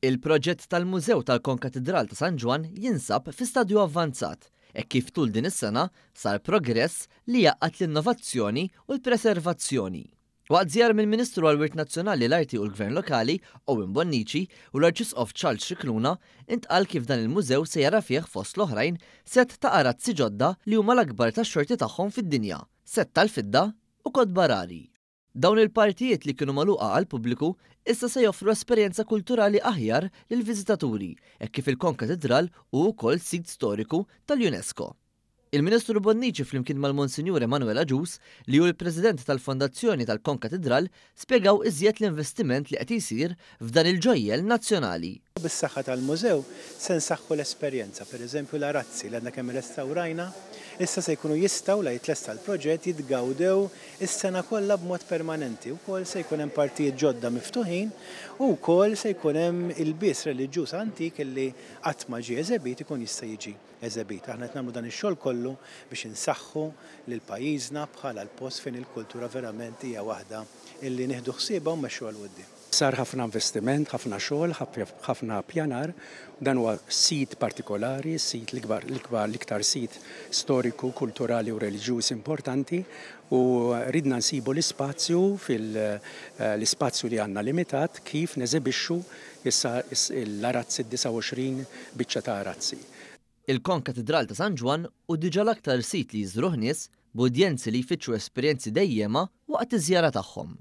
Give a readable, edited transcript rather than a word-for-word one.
Il-proġett tal-Mużew tal-Konkatidral ta' San Ġwann jinsab fi stadju avvanzat, hekk kif tul din is-sena sar progress li jgħaqqad l-innovazzjoni u l-preservazzjoni. Waqt żjara mill-Ministru għall-Wirt Nazzjonali, l-Arti u l-Gvern Lokali, Owen Bonnici, u l-Arċisqof Charles Scicluna, intqal kif dan il-mużew se jara fih fost l-oħrajn sett ta' arazzi ġodda li huma l-akbar tax-xorti tagħhom fid-dinja, sett tal-fidda u kotba rari. Dawn il-partijiet li kienu magħluqa għall-pubbliku issa se joffru esperjenza kulturali aħjar lill-viżitaturi hekk kif il-Konkatidral hu wkoll sit storiku tal-UNESCO. Il-Ministru Bonnici flimkien mal-Monsinjur Emanuel Agius, li hu l-President tal-Fondazzjoni tal-Konkatidral, spjegaw iżjed l-investiment li qed jsir f'dan il-ġojjell nazzjonali. Bis-saħħa tal-mużew se nsaħħu l-esperjenza, pereżempju l-arazzi li għadna kemm irrestawrajna, issa se jkunu jistgħu, la jitlesta l-proġett, jitgawdew is-sena kollha b'mod permanenti. Ukoll se jkun hemm partijiet ġodda miftuħin u wkoll se jkun hemm ilbies reliġjuż antik illi qatt ma ġie eżebit ikun jista' jiġi eżebit. Aħna qed nagħmlu dan ix-xogħol kollu biex insaħħu lil pajjiżna bħala l-post fejn il-kultura verament hija waħda illi nieħdu ħsiebha u mmexxuha 'l quddiem. Sar ħafna investiment, ħafna xogħol, ħafna ppjanar. Dan huwa sit partikolari, sit l-ikbar, l-ikbar, l-iktar sit storiku, kulturali u reliġjuż importanti u ridna nsibu l-ispazju fil-ispazju li għandna limitat kif neżebixxu issa l-arazzi, d-29 biċċa ta' arazzi. Il-Konkatidral ta' San Ġwann hu diġà l-aktar sit li jżuruh nies b'udjenzi li jfittxu esperjenzi dejjema waqt iż-żjara tagħhom.